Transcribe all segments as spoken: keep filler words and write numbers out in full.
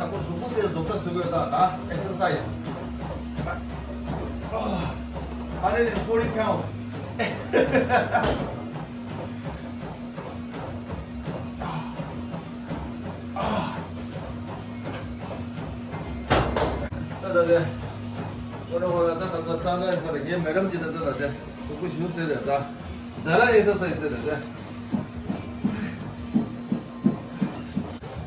ཡག་པོ་གཟུགས་པོ་དེ་བཟོ་ལྟ་བཟོ་དགོས་ད། ད་exercise. Hundred and forty count. ད་ད་དེ། ཁོ་ར་ཁོ་ར་ད་ད་ད་ས་ག་ཁོ་ར་ངའི་མེ་ཌམ་ཅིག་ད་ད་ད་དེ་གཟུགས་པོ་ཞུ་ཟེར་རེད་ད། ཛ་ར་exercise་ཟེར་རེད་ད།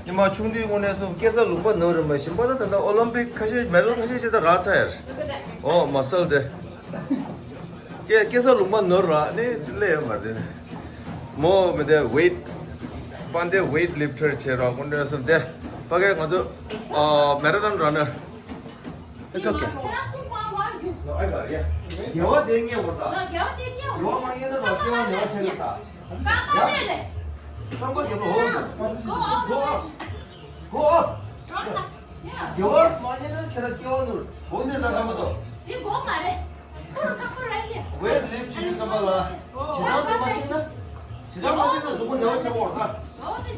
ཉི་མ་ཆུང་དུས་དངོས་གནས་སུ་སྐྱེ་ས་ལུང་པ་ནོར་རེད་མ་གཞི་པ་ད་ད་ད་ཨོ་ལིམ་པིག་ཁ་ཤས་མེ་ཌལ་ཁ་ཤས་ཅིག་ད་རག་ཚར་ཡ་རེད། ཨོ་མ་སལ་དེ། སྐྱེ་སྐྱེ་ས་ལུང་པ་ནོར་ར་ནི་ལས་ཡོད་མ་རེད། མོ་མི་དེ་weight་པན་དེ་weight lifter་བྱེད་ར་དངོས་གནས་སུ་དེ་ཕ་གི་ང་ཚོ་ཨ་marathon runner. It's okay. དགེ་བ་དེ་རྙེད་དགོས་ད། དགེ་བ་མ་རྙེད་ན་རོགས་སྐྱེ་བ་ཉེ་བ་བྱེད་ཀྱི་ད། ཡ། རྐང་པ་དེ་ལ་ཧོ། Go up. Go up. དགེ་བ་མ་རྙེད་ན་ཁྱེད་རང་སྐྱེ་བ་ནོར་འོ་འདིར་ད་ད་མ་གཏོགས། Weight lift་བྱེད་ཀྱི་བསམ་པ་ལ། ཇི་ལྟར་དེ་མ་ཤེས་ན། ཇི་ལྟར་མ་ཤེས་ན་གཟུགས་པོ་ཉེ་བ་བྱེད་དགོས་ད།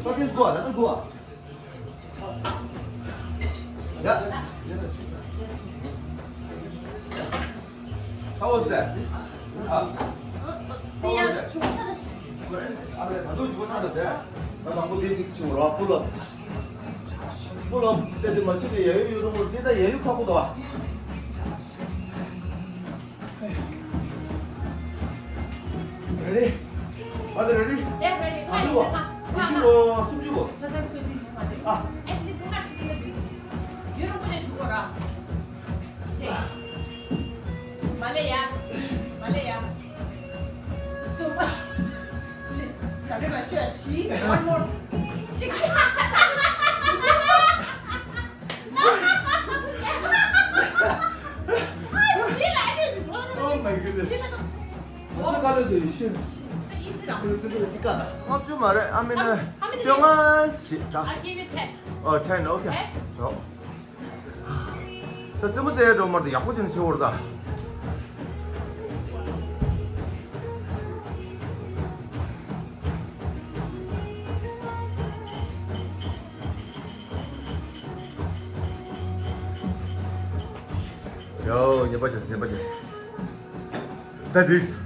So this go, let's go. ཡ། How was that? ཨ། How was that? ཨ་རེ་ད་དུང་ཅིག་གོ་ས་ན་དེ། ད་དང་པོ་དེ་ཅིག་ཅིག་རོ་ཕུལ་ལོ། ཕུལ་ལོ་དེ་དེ་མ་ཅིག་དེ་ཡ་ཡུ་ཡུ་རུ་མོ་དེ་ད་ཡ་ཡུ་ཁ་པོ་དོ། Ready? Are they ready? They're ready. ད་དུང་བ། ཉི་ཤུ་གོ་སུམ་ཅུ་གོ། ཨ། མ་ལེ་ཡ། མ་ལེ་ཡ། སུམ། Please. One more. Oh my goodness. ད་ལྟ་ག་ལ་འདུག་ཡིན་ཤི། ད་ལྟ་ག་ཅིག་ག་ལ། ལྔ་བཅུ་མ་རེད། ཨ་མི་ན་བཅོ་ལྔ་ཞིག་ད། I'll give you ten. Oh, ten, okay. Okay? Oh. ད་རྩེད་མོ་རྩེ་ཡ་འགྲོ་མ་རེད། ཡག་པོ་བྱས་ནས་བྱེད་འོར་ད། ཡོ། ཉེས་པ་བྱས་སོང་། ཉེས་པ་བྱས་སོང་། That is.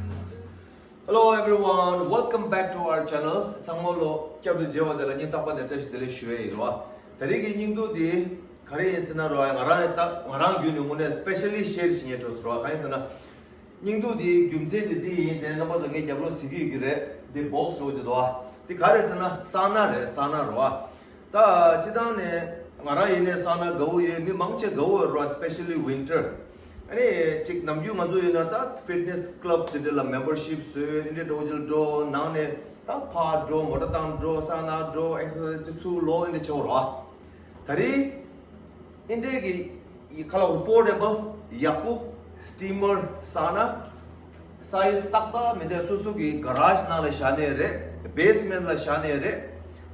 Hello everyone, welcome back to our channel. ཚང་མ་ལོ་བསྐྱར་དུ་མཇལ་བ་དེ་ལ་སྙིང་ཐག་པ་ནས་བཀྲ་ཤིས་བདེ་ལེགས་ཞུ་ཡས་ཡིན་རོ། ད་རེས་ཀྱི་སྙིང་སྡུག་འདི་ག་རེ་ཡིན་ཟེར་ན་རོ། ང་རང་ནས་ད་ང་རང་བརྒྱུད་ནས་དངོས་གནས་specially share་བྱེད་མཁན་འགྲོ་སོང་རོ། གང་ཡིན་ཟེར་ན། སྙིང་སྡུག་འདིའི་རྒྱུ་མཚན་དེ་འདི་ཡིན། དེ་རྣམ་པ་ཚོ་ངའི་རྒྱབ་ལོགས་གཟིགས་ཀྱི་ཡོད་ཀྱི་རེད། འདི་བོག་སི་རོ་ཅིག་འདུག་ཨ། འདི་ག་རེ་ཟེར་ན་ས་ན་རེད། ས་ན་རོ་ཨ། ད་སྤྱི་བཏང་ནས་ང་རང་ཡིན་ནའི་ས་ན་དགའ་བོ་ཡོད། མི་མང་ཆེ་དགའ་བོ་ཡོད་རོ་ཨ། Especially winter། ཨ་ནི་ཅིག་ནམ་རྒྱུན་ང་ཚོ་ཡིན་ན་ད་fitness club་དེ་འདྲ་ལ་membership་བཟོས། འདི་འདྲ་འགྲོ་ཅིག་འགྲོ། ནང་ནས་ད་ཕར་འགྲོ། མོ་ཊ་བཏང་འགྲོ། ས་ན་འགྲོ། exercise་ཅིག་ཚུར་ལོག། འདི་འདྲ་བྱེད་འོ་རོ་ཨ། ད་རེས་འདི་འདྲའི་གི་ཁ་ལག་པོར་ཊེ་བལ་ཡག་པོ་སི་ཊི་མར་ས་ན་སའི་ཛི་ཏག་ཏག་མི་འདུག་སོ་སོ་གི་ག་རེཇ་ནང་ལ་བཞག་ནའི་རེད། བེ་སི་མེན་ཊི་ལ་བཞག་ནའི་རེད།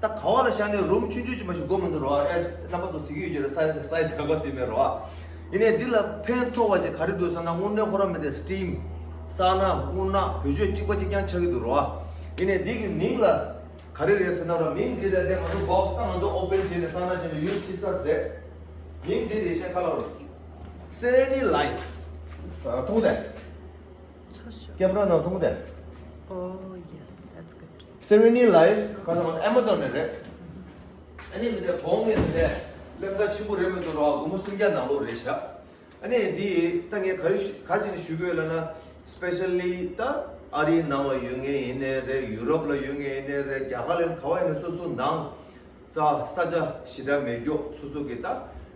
ད་ག་བ་ལ་བཞག་ནའི་རུམ་ཆུང་ཆུང་ཅིག་མ་གཏོགས་དགོས་མི་འདུག་རོ་ཨ། ཨེ་རྣམ་པ་ཚོ་གཟིགས་ཀྱི་ཡོད་ཀྱི་རེད། སའི་ཛི་སའི་ཛི་ག་ག་ཟེར་མེད་རོ་ཨ། ཡིན་ནའི་འདི་ལ་ཕན་ཐོགས་པ་ཅིག་ག་རེ་འདུག་ཟེར་ན། དངོས་གནས་ཁོ་རང་མི་འདུག་སི་ཊིམ་ས་ན་རྔུལ་ནག་བེད་སྤྱོད་གཅིག་པ་གཅིག་རྐྱང་ཆགས་ཀྱི་འདུག་རོ་ཨ། ཡིན་ནའི་འདི་གི་མིང་ལ་ག་རེ་རེད་ཟེར་ན་རོ། མིང་འདི་རེད་དེ། ང་ཚོ་བོག་སི་ད་ང་ཚོ་ཨོ་པན་བྱས་ནས་ས་ན་བྱས་ནས་ཡུ་སི་བྱེད་ས་རེད། མིང་འདི་རེད་ཤག་ཁ་ལག་རོ། Serenity Life། མཐོང་དེ། ཚོ་ཤོ། ཀེམ་ར་ནང་མཐོང་དེ། Oh yes, that's good. Serenity Life་ག་ཚོད་ཨ་མ་ཛོན་ནས་རེད། ཨ་ནི་མི་དེ་གོང་ངས་མི་དེ་སླེབས་ས་ཆེན་པོ་རེད་མི་འདུག་རོ། སྒོར་མོ་སུམ་བརྒྱ་ནང་ལོགས་རེད་ཤག་ཨ་ནི་འདི་ད་ངས་ག་རེ་ཞུ་ག་རེ་བྱས་ནས་ཞུ་དགོས་ལབ་ན། སི་པེ་ཤལ་ལི་ད་ཨ་རིའི་ནང་ལ་ཡོད་མཁན་ཡིན་ནའི་རེད། ཡུ་རོབ་ལ་ཡོད་མཁན་ཡིན་ནའི་རེད། རྒྱ་གར་ལ་ག་བ་ཡིན་ནའི་སོ་སོ་ནང་ས་ས་ཆ་ཞེ་དྲག་མེད་རྒྱུ། སོ་སོ་གི་ད་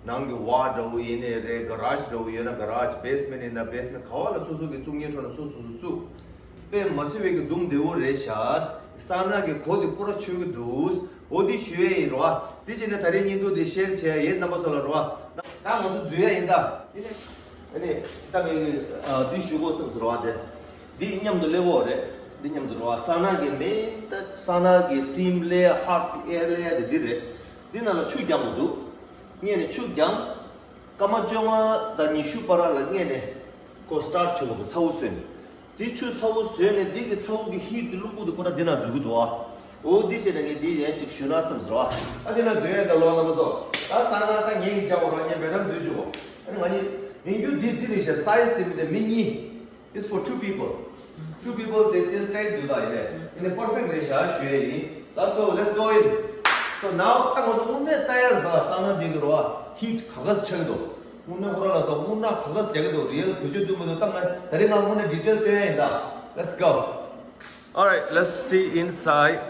ནང་གི་ཝར་འདྲ་བོ་ཡིན་ནའི་རེད། ག་རེཇ་འདྲ་བོ་ཡོད་ན་ག་རེཇ། བེ་སི་མེན་ཊི་ཡིན་ན་བེ་སི་མེན་ཊི། ག་བ་ལ་སོ་སོ་གི་བཙུགས་མཁན་འཕྲོ་ན་སོ་སོ་སོ་བཙུགས། དཔེ་མ་སྲིད་པའི་གི་སྡུག་བདེ་བོ་རེད་ཤག་ས་ན་གི་གོ་དེ་པུ་ར་ཆོད་གི་འདུག་འོ་འདི་ཞུ་ཡས་ཡིན་རོ་ཨ། འདི་བྱས་ནས་ད་རེས་སྙིང་སྡུག་འདི་ཤེར་བྱས་ཡས་རྣམ་པ་ཚོ་ལ་རོ་ཨ། ད་ང་ཚོ་འཛུལ་ཡས་ཡིན་ད། ཨ་ནི་ད་ངས་འདི་ཞུ་དགོས་བསམ་སོང་རོ་ཨ། དེ་འདི་མཉམ་དུ་སླེབས་འོ་རེད། འདི་མཉམ་དུ་རོ་ཨ། ས་ན་གི་མི་ད་ས་ན་གི་སི་ཊིམ་ལས་ཧོཊ་ཨེར་ལས་དེ་འདི་རེད། འདི་ནང་ལ་ཆུ་རྒྱག་དགོས་འདུག་སྔས་ནས་ཆུ་རྒྱག་སྐར་མ་བཅོ་ལྔ་དང་ཉི་ཤུ་བར་ལ་སྔས་ནས་ཁོ་སི་ཊར་ཊི་བྱེད་དགོས་འདུག་ཚ་བོ་བཟོས་ནས། དེ་ཆུ་ཚ་བོ་བཟོས་ནས་དེ་གི་ཚ་བོ་གི་ཧིཊ་དེ་རླུང་བུ་དེ་ཁོ་རང་དེ་ནང་འཛུལ་གི་འདུག་ཨ། འོ་འདི་བྱས་ན་ངས་འདི་ཡན་ཅིག་ཞུ་ན་བསམ་ཟེར་བ། ཨ་དེ་ན་འཛུལ་ཡས་ད་ལོ་ན་མ་གཏོགས། ད་ས་ན་ད་ངས་ཀྱི་རྒྱ་བོ་རང་ཉན་བེ་རམ་འཛུལ་བཅུག་གོ། ཨ་ནི་ང་གཉིས་ཡིན་རྒྱུ་འདི་འདི་རེད་ཤག་སའི་ཛི་དེ་མི་དེ་མི་གཉིས། It's for two people. Two people, they taste right དུ་ད་ཡིན་ནས། ཡིན་ནས་perfect རེད་ཤག་ཞུ་ཡས་ཡིན། ལགས་སོ། Let's go in. So now ད་ང་ཚོ་དངོས་གནས་ད་ཡར་ད་ས་ན་འདི་གི་རོ་ཨ་ཧིཊ་ག་ག་ས་ཆགས་ཀྱི་འདུག་དངོས་གནས་ཁོ་རང་ལ་སོགས་དངོས་གནས་ག་ག་ས་རྒྱག་གི་འདུག་རི་ཡལ་བེད་སྤྱོད་འདུག་མི་འདུག་ད་ང་ད་རེས་ང་དངོས་གནས་ཌི་ཊེལ་སྟོན་ཡས་ཡིན་ད། Let's go. All right, let's see inside.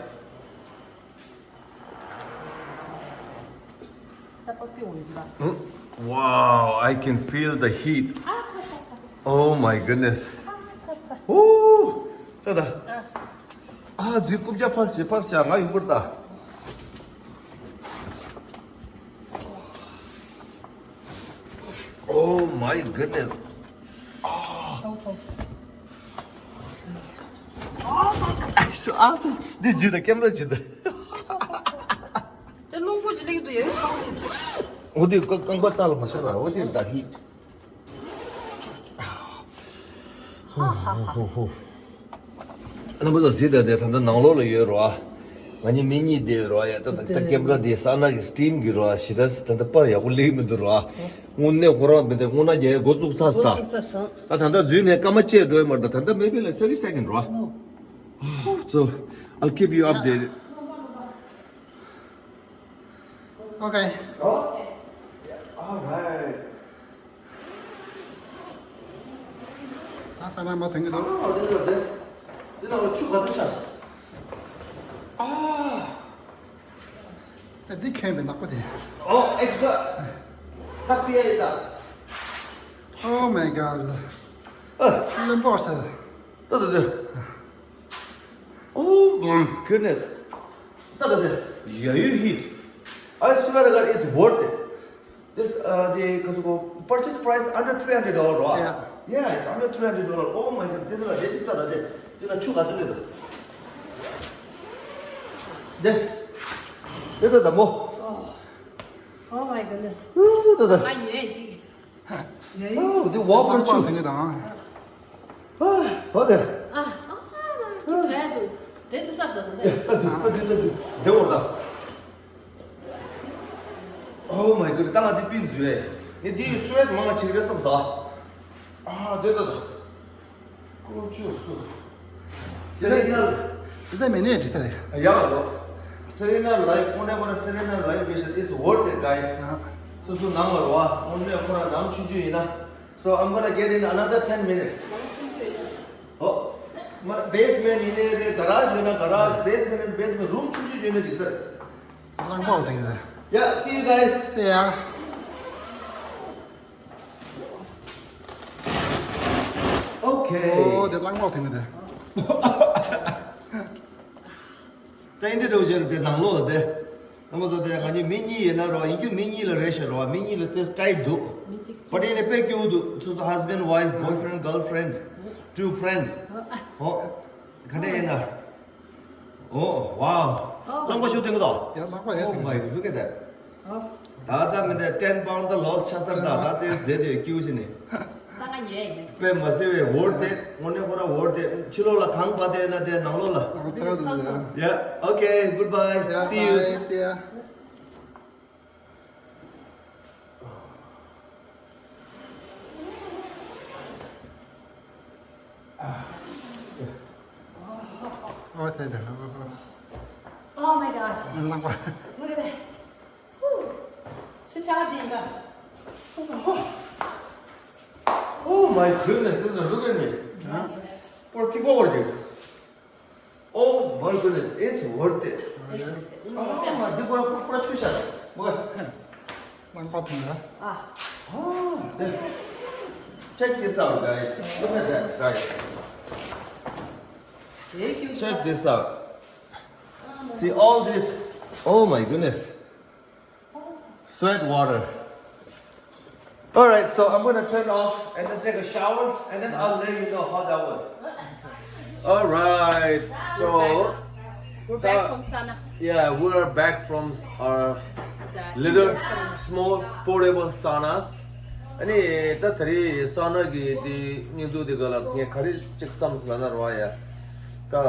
Wow, I can feel the heat. Oh my goodness. Ooh, ད་ད། ཨ་ཛི་རྐུབ་བཀྱག་ཕར་ཞིག་ཕར་ཞིག་ང་ཡོང་གི་རེད་ད། Oh my goodness. ཨ་ཤོ་ཨ་ཤོ། འདི་ཇི་ད་ཀེམ་ར་ཇི་ད། དེ་རླུང་པོ་ཇི་ལེགས་འདུག་ཡོད། འོ་དེ་རྐང་པ་རྩ་ལ་མ་ཤོར་བ། འོ་དེ་ད་ཧི། ཧོ་ཧོ་ཧོ། རྣམ་པ་ཚོ་གཟིགས་དང་དེ་ད་ལྟ་ནང་ལོགས་ལ་ཡོད་རོ། ང་གཉིས་མི་གཉིས་བསྡད་རོ། ཡ་ད་ད་ད་ཀེམ་ར་དེ་ས་ན་གི་སི་ཊིམ་གི་རོ། ཞེ་དྲག་ད་ད་པར་ཡག་པོ་སླེབས་མི་འདུག་རོ། དངོས་གནས་ཁོ་རང་མི་འདུག་དངོས་གནས་རྒྱལ་འགོ་བཙུགས་ཚར་སོང་། འགོ་བཙུགས་ཚར་སོང་། ད་ད་ལྟ་འཛུལ་ནས་སྐར་མ་བཅད་འགྲོ་ཡི་མ་རེད། ད་ད་ལྟ་maybe like thirty second རོ། So I'll keep you updated. Okay. All right. ད་ས་ན་མ་ཐོན་གི་འདུག་ཨ་འདི་ལ་འདི། འདི་ནང་ལ་ཆུ་ག་ཚོད་ཆགས་སོང་། ཨ། ཨ་འདི་ཁེངས་པའི་ནག་པོ་དེ། ཨོ་ཨེག་སི་ཊ་ར། ད་པི་ཨའི་ད། Oh my god. ཨ། ལམ་པོར་ས། ད་ད་ད། Oh my goodness. ད་ད་ད། Yeah, you hit. I swear to God, it's worth it. This, uh, the, the purchase price under three hundred dollar རོ། Yeah. Yeah, it's under three hundred dollar. Oh my God, this is a legit ད་ད་དེ། དེ་ལ་ཆུ་ག་ཚོད་རེད་ད། དེ། དེ་ད་ད་མོ། Oh my goodness. ད་ད། ང་ཉོས་ཅིག་ཨོ་དེ་བ་པར་ཆུ། ལག་པ་དེ་དང་། ཨ་ད་དེ། ཨ་ཨ་ཨ་དེ་དེ་དེ་ས་ད་དེ། ཨ་ད་དེ་ད་དེ་དེ་འོ་ད། Oh my God. ད་ང་འདི་པིན་བཟོས། ངས་འདི་སུ་ཝེད་མང་ཆེ་རེ་བསམ་ས། ཨ་དེ་ད་ད། ཀོ་ཅོ་སུ། སེ་རེ་ན། དེ་ད་མེ་ནེ་འདྲི་ས་རེད། ཡག་རོ། Serena Life, ཨོ་ནེ་ཁོ་ན་Serena Life Vision is worth it, guys. སོ་སོ་ནང་ལ་རོ། ཨོ་ནེ་ཁོ་ན་ནང་ཆུང་ཆུང་ཡིན་ན། So I'm gonna get in another ten minutes. Oh, basement ཡིན་ནའི་རེད། garage ཡོད་ན་garage, basement and basement room ཆུང་ཆུང་ཡོད་ན་འགྲིག་ས་རེད། རླངས་པ་འོ་དེ་ཡིན་ས། Yeah, see you guys. See ya. Okay. ཨོ་དེ་རླངས་པ་འོ་དེ་ཡིན་ས། ད་ཨིན་ཊྲོ་ཌག་ཤན་དེ་ནང་ལོགས་ལ་དེ། རྣམ་པ་ཚོ་དེ་ང་གཉིས་མི་གཉིས་ཡིན་ན་རོ། ཡིན་རྒྱུ་མི་གཉིས་ལ་རེད་ཤག་རོ། མི་གཉིས་ལ་དེ་ཊའིཊ་འདུག But དེ་ནས་དཔེ་སྐྱིད་པོ་འདུག་སོ་སོ་husband, wife, boyfriend, girlfriend, two friend. ཨོ། ག་འདྲ་ཡིན་ན། Oh, wow. རླངས་པ་ཤུགས་ལྡན་གི་འདུག་ཡ་རླངས་པ་ཡ། Oh my, look at that. ད་ལྟ་ངས་དེ་ten pound ད་ལོས་ཆགས་ཚར། ད་ད་དེ་ཟེར་དེ་སྐྱིད་པོ་བྱས་ནས། ད་ང་ཉོས་ཡིན། དཔེ་མ་སྲིད་པའི་worth it. དངོས་གནས་ཁོ་རང་worth it. ཕྱི་ལོགས་ལ་གངས་བབས་བསྡད་ན་དེ་ནང་ལོགས་ལ། ལང་ཚོ་དེ། Yeah, okay, goodbye. Yeah, see you. Bye, see ya. ཨོ་དེ་འདྲ། Oh my gosh. རླངས་པ། Look at that. Whew. ཆུ་ཆག་དེ་འདྲ། Oh my goodness, this is, look at me. ཨ། པོར་ཐིག་པོ་བར་གྱི། Oh my goodness, it's worth it. It's worth it. ཨ་མ་འདི་པོ་ར་པོ་ར་ཆུ་ཤ་མོ་ག་རླངས་པ་དེ་འདྲ། ཨ། Oh, check this out, guys. Look at that, guys. Check this out. See all this. Oh my goodness. Sweat water. All right, so I'm gonna turn off and then take a shower, and then I'll let you know how that was. All right, so we're back from sauna. Yeah, we're back from our little small portable sauna. ཨ་ནི་ད་ད་རེས་སའོ་ན་གི་དེ་བརྙན་ཐུང་དེ་ག་ལ་ངས་ག་རེ་ཅིག་བསམ་སོང་ལབ་ན་རོ་ཡ། ད་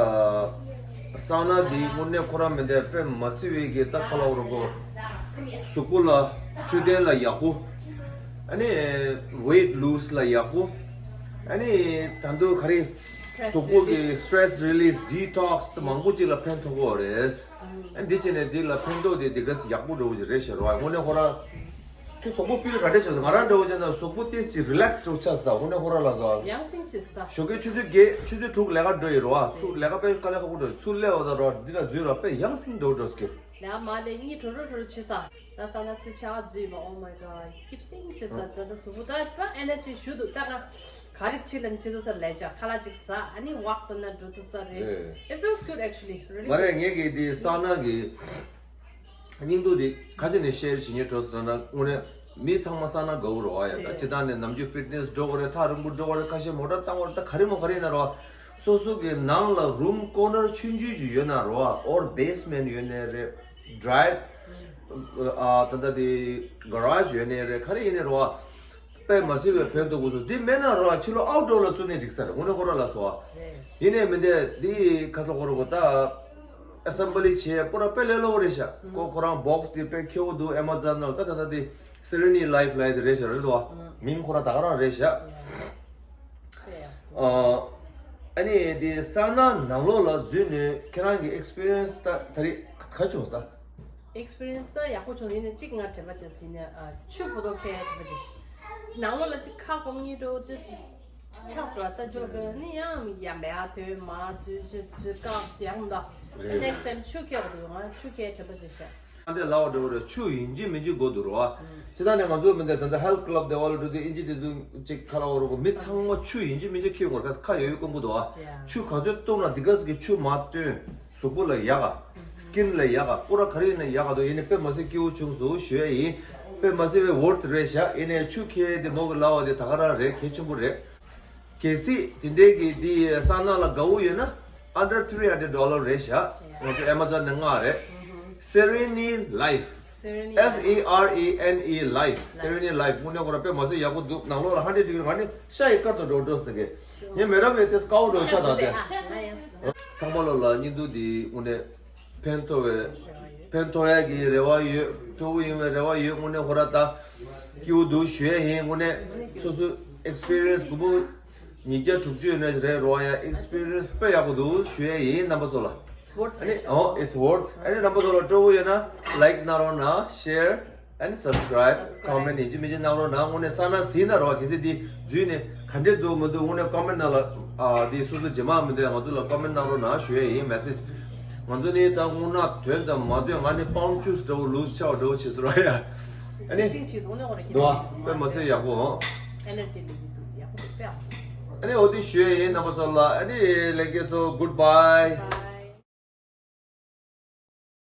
སང་ན་འདི་དངོས་གནས་ཁོ་རང་མི་འདས་དཔེ་མ་སྲིད་པའི་གི་ད་ཁ་ལོ་རོ་གོ། གཟུགས་པོ་ལ་འཕྲོད་བསྟེན་ལ་ཡག་པོ། ཨ་ནི་weight lose ལ་ཡག་པོ། ཨ་ནི་ད་དུང་ག་རེ། གཟུགས་པོ་གི་stress release detox དེ་མང་པོ་ཅིག་ལ་ཕན་ཐོགས་ཀྱི་རེད། ཨ་འདི་བྱས་ནས་འདི་ལ་ཕན་ཐོགས་དེ་འདི་ག་ཡག་པོ་འདྲ་བོ་ཅིག་རེད་ཤག་རོ། དངོས་གནས་ཁོ་རང་། ཁྱོད་གཟུགས་པོ་ཕིལ་ག་འདྲ་བྱས་སོང་། ང་རང་འདྲ་བོ་བྱས་ན་གཟུགས་པོ་ཏིས་ཅིག་relax འདྲ་བོ་ཆགས་སོང་། དངོས་གནས་ཁོ་རང་ལ་སོ། ཡང་སེང་བྱེད་ས། ཞོགས་ཀའི་ཆུ་ཚོད་བརྒྱད་ཆུ་ཚོད་དྲུག་ལས་ཀ་འགྲོ་ཡི་རོ། ཚུར་ལས་ཀ་དཔེ་དཀའ་ལས་ཁག་པོ་འགྲོ་ཡི། ཚུར་སླེབས་པ་དང་རོ་འདི་ལ་འཛུལ་རོ་དཔེ་ཡང་སེང་འདྲ་བོ་འགྲོ་སོང་། ལས་ཀ་མ་ལས་གཉིད་དྲོ་རོ་དྲོ་རོ་བྱེད་ས། ད་སང་ན་ཚུར་ཆ་ག་འཛུལ་ཡིན་པ། Oh my god སྐྱིད་སེང་བྱེད་ས། ད་ད་གཟུགས་པོ་ད་དཔེ་energy ཞུ་འདུག་ད་ང་ག་རེ་བྱེད་ལ་བྱེད་འདུག་ས། ལས་བྱ་ཁ་ལག་ཅིག་ཟ། ཨ་ནི་walk འགྲོ་ན་འགྲོ་འདུག་ས་རེད། རེད། It feels good actually really མ་རེད། ངས་གི་འདི་སང་ན་གི་སྙིང་སྡུག་འདི་ཁ་ཆེ་ནས་share བྱེད་ཉེ་འགྲོ་ཟེར་ན་དངོས་གནས་མི་ཚང་མ་སང་ན་དགའ་བོ་རོ་ཨ་ཡ། ད་རེད། སྤྱི་བཏང་ནས་ནམ་རྒྱུན་fitness འགྲོ་དགོས་རེད། ཐག་རིང་པོ་འགྲོ་དགོས་རེད། ཁ་ཤས་མོ་ཊ་བཏང་དགོས་རེད། ད་ག་རེ་མོ་ག་རེ་ཡིན་ན་རོ། སོ་སོ་གི་ནང་ལ་རུམ་ཀོ་ནར་ཆུང་ཆུང་ཅིག་ཡོད་ན་རོ་ཨ། or basement ཡོད་ནའི་རེད། drive ཨ་ད་ལྟ་དེ་garage ཡོད་ནའི་རེད། ག་རེ་ཡིན་ནའི་རོ་ཨ། དཔེ་མ་སྲིད་པའི་ཕན་ཐོགས་དགོས་སོ། འདི་མེད་ན་རོ་ཨ་ཕྱི་ལོགས་outdoor ལ་བཙུགས་ནས་འགྲིག་ས་རེད། དངོས་གནས་ཁོ་རང་ལ་སོ་ཨ། རེད། ཡིན་ནའི་མི་འདས་འདི་ཁ་ཐོག་ཁོ་རང་གོ་ད་assembly བྱས་པོ་ར་དཔེ་ལས་སླ་པོ་རེད་ཤག་ཁོ་ཁོ་རང་box འདི་དཔེ་ཁེ་པོ་འདུག Amazon ནང་ལ། ད་ད་ད་འདི་Serene Life ལབ་ཡ་དེ་རེད་ཤག་རེད་དོ། མིང་ཁོ་རང་ད་ག་རང་རེད་ཤག་ཨ་ནི་དེ་སང་ན་ནང་ལོགས་ལ་འཛུལ་ནས་ཁྱེད་རང་གི་experience ད་ད་རེས་ག་བྱུང་ད། Experience ད་ཡག་པོ་བྱུང་། ཡིན་ནའི་གཅིག་ང་དྲན་པ་བྱས་ཟིན་ནས་ཨ་ཆུ་བོ་ཏོ་ཁའི་དྲན་པ་བྱས། ནང་ལོགས་ལ་གཅིག་ཁ་སྐོམ་གཉིས་འགྲོ་ཅེས་ཆགས་སོང་། ད་འཇོག་པའི་ནི་ཡང་ཡང་མེད་ཨ། དོན་མ་འཛུལ་འཛུལ་འཛུལ་བཀག་ཡང་འདའ། རེད། Next time ཆུ་ཁྱེར་འགྲོ། ང་ཆུ་ཁྱེར་དྲན་པ་བྱས་ཤག་ཨ་འདི་ལའོ་འགྲོ་རེད། ཆུ་ཡིན་གཅིག་མིན་གཅིག་དགོས་འདུག་རོ་ཨ། ཅི་ད་ནས་ང་ཚོ་མི་འདི་ད་ལྟ་health club དེ་བ་ལ་འགྲོ་དུས་ཨིན་ཇི་དེ་ཚོ་གཅིག་ཁ་ལ་འོ་རོ་གོ་མི་ཚང་མ་ཆུ་ཡིན་གཅིག་མིན་གཅིག་ཁྱེར་དགོས། ཁ་ཁ་ཡོད་ཡོད་སྐོམ་པོ་འདུག་ཨ། ཆུ་ག་ཚོད་བཏུང་ན་འདི་ག་ཟིག་གི་ཆུ་མ་བཏོན་གཟུགས་པོ་ལ་ཡག་ག skin ལ་ཡག་ག་པུ་ར་ག་རེ་ཡིན་ན་ཡག་ག་འདུག་ཡིན་ནའི་དཔེ་མ་སྲིད་སྐྱིད་པོ་བྱུང་སོང་ཞུ་ཡ་ཡིན། དཔེ་མ་སྲིད་པའི་worth རེད་ཤག་ཡིན་ནའི་ཆུ་ཁྱེར་དེ་ནོར་གི་ལའོ་དེ་ད་ག་རང་རེད། གལ་ཆེན་པོ་རེད། གལ་སྲིད་དེ་འདྲའི་གི་དེ་སང་ན་ལ་དགའ་བོ་ཡོད་ན་under three hundred dollar རེད་ཤག་ང་ཚོ་Amazon ནས་མངགས་རེད། Serene Life S E R E N E Life Serene Life དངོས་གནས་ཁོ་རང་དཔེ་མ་སྲིད་ཡག་པོ་འདུག་ནང་ལོགས་ལ་ཧན་ཌེ་ཌི་གི་ང་ནི་ཤ་ཡི་དཀར་དུ་འགྲོ་འགྲོ་ཟེར་གི་ངས་མེ་རབ་ཡོད་དེ་དཀའ་བོ་འགྲོ་ཆ་དང་དེ། ཚང་མ་ལོ་ལ་སྙིང་སྡུག་འདི་དངོས་གནས་ཕན་ཐོགས་པའི་ཕན་ཐོགས་ཡ་གི་རེ་བ་ཡོད། སྤྲོ་བོ་ཡིན་པའི་རེ་བ་ཡོད། དངོས་གནས་ཁོ་ར་ད་སྐྱིད་པོ་འདུག་ཞུ་ཡ་ཡིན། དངོས་གནས་སོ་སོ་experience དགུ་པོ་ཉིས་བརྒྱ་དྲུག་ཅུ་ཡོད་ན་རེད་རོ་ཡ། experience དཔེ་ཡག་པོ་འདུག་ཞུ་ཡ་ཡིན་རྣམ་པ་ཚོ་ལ། ཨ་ནི་ཨོ་it's worth ཨ་ནི་རྣམ་པ་ཚོ་ལ་སྤྲོ་བོ་ཡོད་ན་like གནང་རོགས་གནང་། share and subscribe comment ཡིན་གཅིག་མིན་གཅིག་གནང་རོགས་གནང་། དངོས་གནས་སང་ན་ཟིན་ན་རོ་གལ་སྲིད་འདི་འཛུལ་ནས་ག་འདྲས་འདུག་མི་འདུག་དངོས་གནས་comment ནང་ལ་ཨ་འདི་སོ་སོ་རྗེས་མ་མི་འདུག་ང་ཚོ་ལ་comment གནང་རོགས་གནང་ཞུ་ཡ་ཡིན། message ང་ཚོ་ནི་ད་དངོས་གནས་དོན་དང་མ་དོན་ང་ནི་pound juice འདྲ་བོ་loose ཆགས་འདྲ་བོ་བྱེད་སོང་ར་ཡ། ཨ་ནི་སིང་ཆེ་དུང་ནས་འོ་ར་ཁྱེད་འདུག་ཨ་དཔེ་མ་སྲིད་ཡག་པོ་ཨོ། energy ལས་ཀྱི་འདུག་ཡག་པོ་འདུག་དཔེ་ཨ། ཨ་ནི་འོ་དེ་ཞུ་ཡ་ཡིན་རྣམ་པ་ཚོ་ལ། ཨ་ནི་ལེགས་སྐྱེས་ཚོ་goodbye།